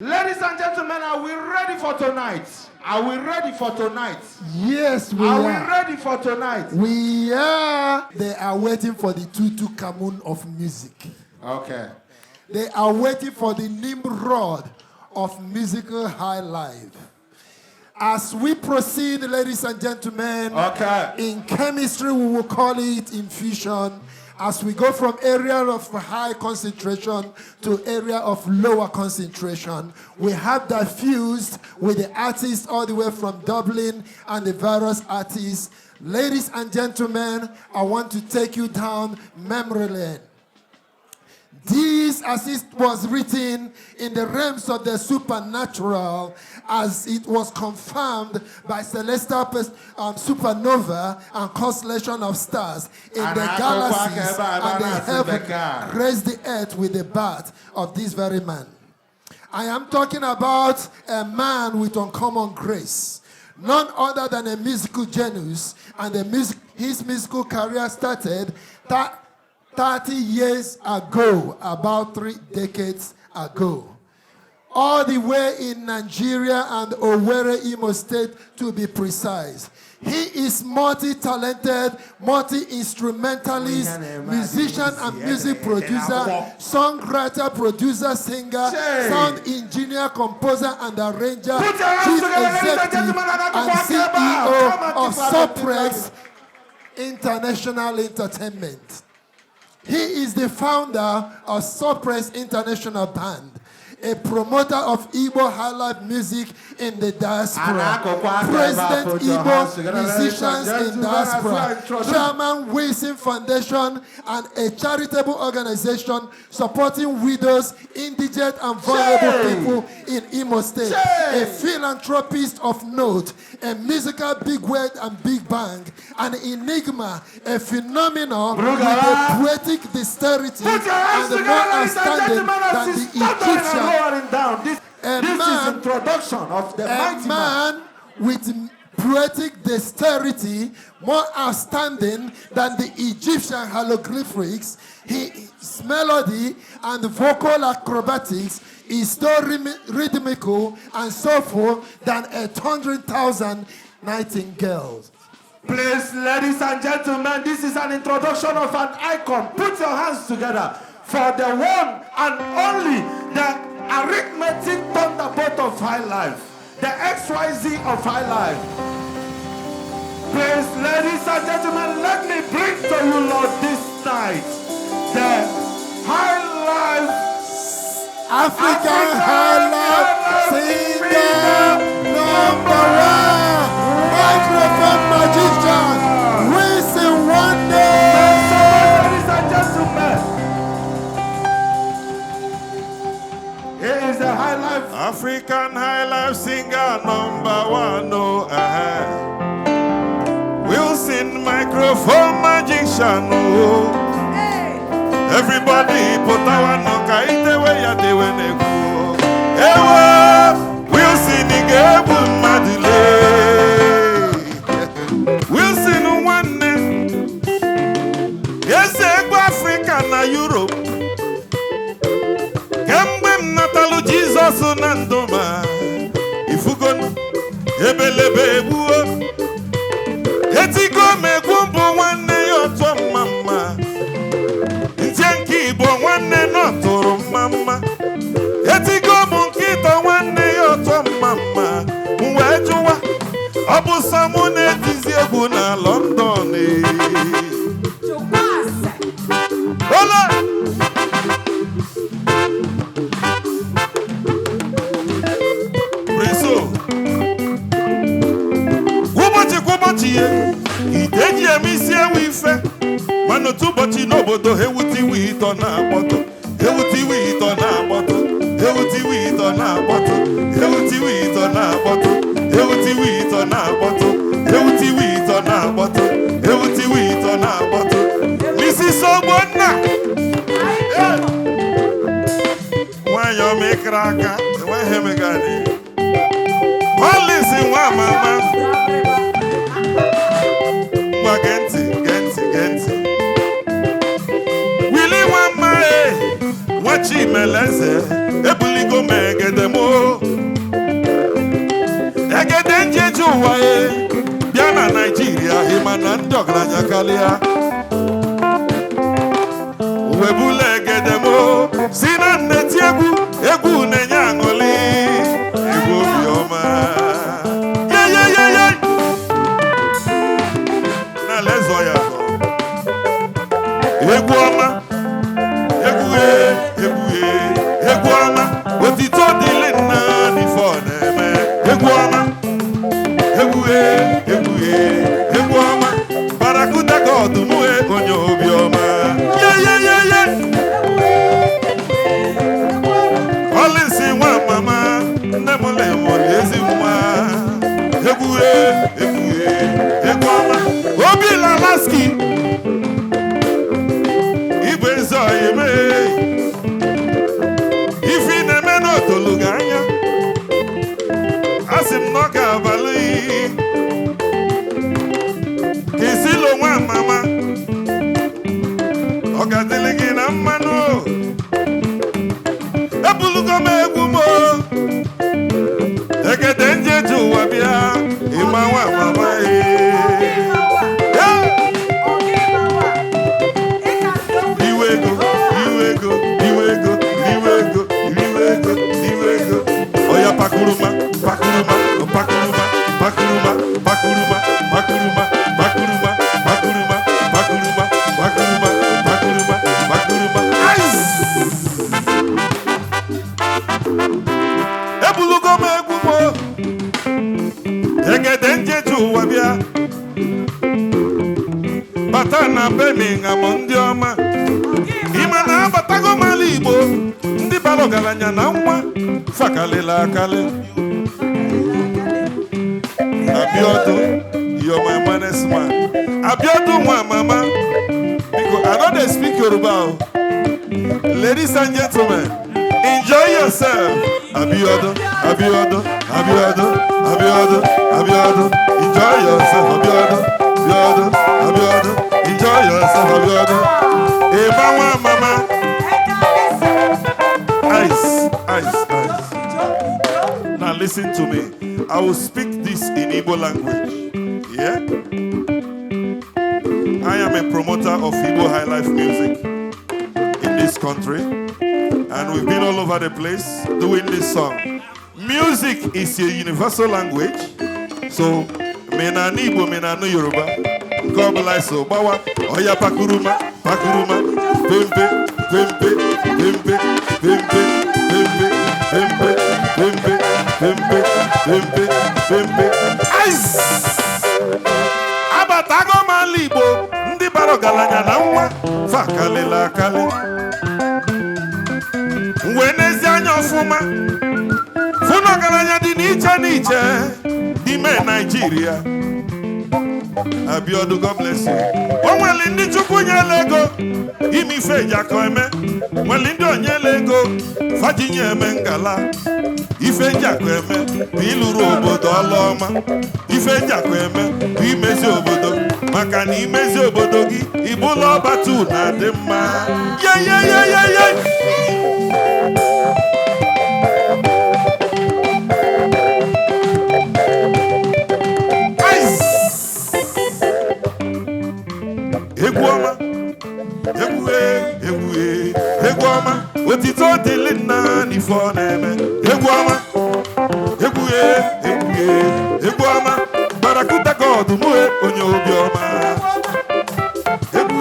Ladies and gentlemen, are we ready for tonight? Are we ready for tonight? Yes, we are. Are we ready for tonight? We are. They are waiting for the Tutu Kamun of music. Okay. They are waiting for the Nimrod of musical high life. As we proceed, ladies and gentlemen, in chemistry we will call it infusion. As we go from area of high concentration to area of lower concentration, we have that fused with the artists all the way from Dublin and the various artists. Ladies and gentlemen, I want to take you down memory lane. This, as it was written in the realms of the supernatural, as it was confirmed by celestial supernova and constellation of stars in the galaxies and the heaven, graced the earth with the birth of this very man. I am talking about a man with uncommon grace, none other than a musical genius, and his musical career started 30 years ago, about 3 decades ago. All the way in Nigeria and Owerri, Imo State, to be precise. He is multi-talented, multi-instrumentalist, musician and music producer, songwriter, producer, singer, sound engineer, composer and arranger, chief executive and CEO of Suppress International Entertainment. He is the founder of Suppress International Band, a promoter of Igbo Highlife music in the diaspora, President Igbo Musicians in Diaspora, Chairman Wilson Foundation, and a charitable organization supporting widows, indigent and vulnerable people in Imo State, a philanthropist of note, a musical big word and big bang, an enigma, a phenomenon with a poetic dexterity and the more outstanding than the Egyptian. This is introduction of the mighty man with poetic dexterity, more outstanding than the Egyptian hieroglyphics. His melody and vocal acrobatics is so rhythmical and soulful than 100,000 nightingales. Please, ladies and gentlemen, this is an introduction of an icon. Put your hands together for the one and only, the arithmetic thunderbolt of high life, the XYZ of high life. Please, ladies and gentlemen, let me bring to you, Lord, this night, the high life, African high life singer #1, microphone magician, Wilson Wonder. Ladies and gentlemen, here is the high life African high life singer #1. Oh, Wilson microphone magician. Oh. Everybody put our no kaite way ya de when they go. Ewa Wilson igebu madile. Wilson one. Yes, Africa na Europe. Natalu Jesus Nandoma Ifugon Ebelebe Buo Etigo Megumbo one yoto mama Ntianki bo one notoro mama Etigo Bunkito one yoto mama Mwejuwa Abu Samune Tiziegu na London Hola Iteji emisi ewife Mano tubochi nobodo hewuti wito na boto Hewuti wito na boto Hewuti wito na boto Hewuti wito na boto Hewuti wito na boto Hewuti wito na boto Hewuti wito na boto Mrs. Obonna Wanyo mekraka Wahemegani Walisi wa mama Genti. Willy Wamae, Wachi Meleze, Ebuligo megedemo egede njeju wae bịa na Nigeria ịmana ndị ọgaranya kalịa webula egedemo si na nneti egwu na-enye aṅụlị egwu obiọma ye na lezo ya egwu ọma egwu ọma otito dịlị nna n'ife ọ na-eme egwu ọma egwu ọma barakuda ka ọdụm onye obiọma ye ọlịsị nwa mama nne m lemụrụ ezi nwa egwu ọma obi lalaski ibe ezi ọyịme ife ị na-eme n'otolu gị anya asị m na ọ ga-abalị ka isilo nwa mama ọ ga-adịlị gị na mmanụ ebulugo m egwu m egede njeju ụwa bịa ịma nwa mama oya pakuruma ebulugo m egwu m egede njeju ụwa bịa bata na Birmingham ndị ọma ịma na abatago m ala Igbo ndị bara ọgaranya na nwa fakalịla akalị Abiodu, you're my honest man. Abiodu nwa mama because I know they speak Yoruba. Ladies and gentlemen, enjoy yourself. Abiodu, enjoy yourself. Abiodu, enjoy yourself. Abiodu, Eba nwa mama. Ice. Now listen to me. I will speak this in Igbo language. Yeah? I am a promoter of Igbo Highlife music in this country. And we've been all over the place doing this song. Music is a universal language. So, mena ni Igbo, mena no Yoruba. God bless you. Bawa, oya pakuruma. Ice! Abatago mali Igbo ndị bara ọgaranya na nwa fakalịla akalị wee n'ezi anya ọfụma fụ na ọgaranya dị n'iche n'ime Nigeria. Abiodu, God bless you. O nwere ndị Chukwu nyela ego ime ife eji akọ eme, nwere ndị onyela ego fajinye eme ngala. Ife eji akọ eme bụ ịlụrụ obodo ọlụọma. Ife eji akọ eme bụ imezi obodo, maka na imezi obodo gị ịbụla ọbatu na dị mma. Ye egwu ọma otito dịlị nna n'ife ọ na-eme. Egwu ọma barakuta ka ọdụm onye obiọma. Egwu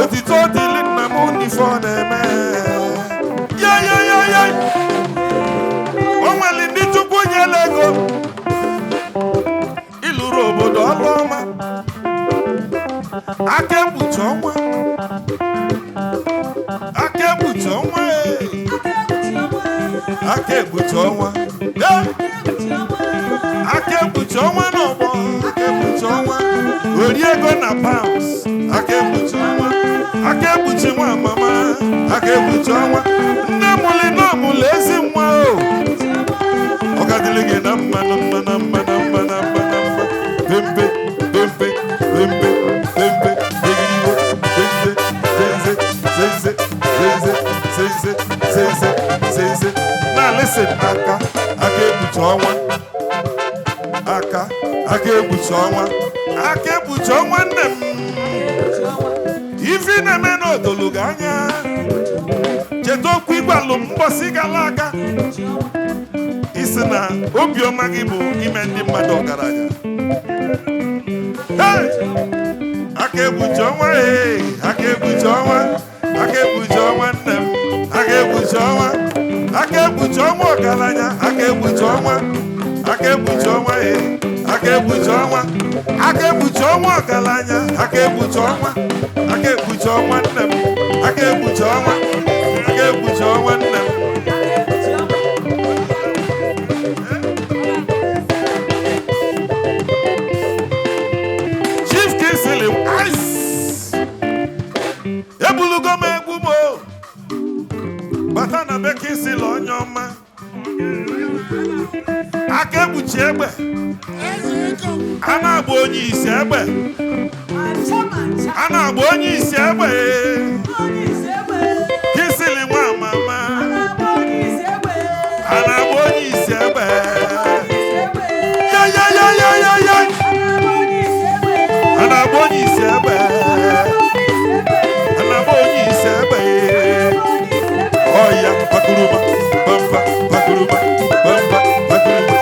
otito dịlị nna m n'ife ọ na-eme. O nwere ndị Chukwu nyela ego ịlụrụ obodo ọlụọma. Aka ekpuchi ọnwa aka ekpuchi n'ọgbọ. Aka ekpuchi ọnwa ori ego na pounds. Aka ekpuchi ọnwa aka ekpuchi nwa mama. Aka ekpuchi ọnwa nne mụli na ọmụlụ ezi nwa o. Ọ gadịlị gị na mma pempe say Now listen, aka ekpuchi ọnwa. Aka ekpuchi ọnwa. Aka ekpuchi ọnwa nne m. Ife na-eme n'odolu gị anya. Cheta okwu ịgbalụ mbọsị gara aga. Isi na obiọma gị bụ ime ndị mmadụ ọgaranya. Hey! Aka ekpuchi ọnwa, aka ekpuchi ọnwa. Aka ekpuchi ọnwa nne m. Aka ekpuchi ọnwa. Aka ekpuchi ọnwa ọgaranya. Aka ekpuchi ọnwa. Aka ekpuchi ọnwa, aka ekpuchi ọnwa. Aka ekpuchi ọnwa ọgaranya. Aka ekpuchi ọnwa. Aka ekpuchi ọnwa nne m. Aka ekpuchi ọnwa. Aka ekpuchi ọnwa nne m. Chief Kinsley Ice. Ebulugo m egwu m. Bata na be Kinsley onye ọma. Aka ekpuchi egbe. A na-agba onye isi egbe. A na-agba onye isi egbe. Kinsley nwa mama. A na-agba onye isi egbe. Ya. A na-agba onye isi egbe. A na-agba onye isi egbe. Oh ya, bakuruma, bamba, bakuruma, bamba, bakuruma,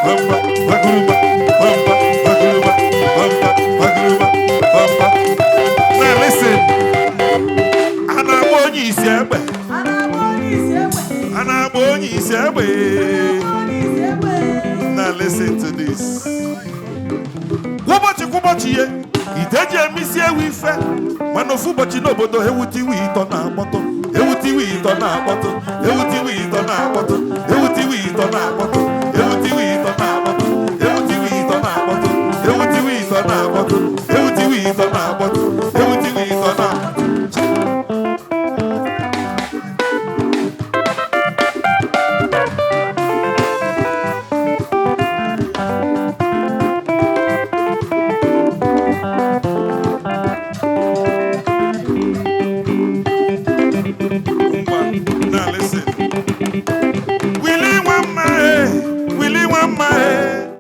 bamba, bakuruma, bamba, bakuruma, bamba, bakuruma, bamba. Now listen, a na-agba onye isi egbe. A na-agba onye isi egbe. Now listen to this. Kwụbọchị ye, iteji emisi ewu ife, mana ofu ụbọchị n'obodo ewutiwi ịtọ na-akpọtọ. Ewutiwi ịtọ na-akpọtọ. Ewutiwi ịtọ na-akpọtọ. Ewutiwi ịtọ na-akpọtọ.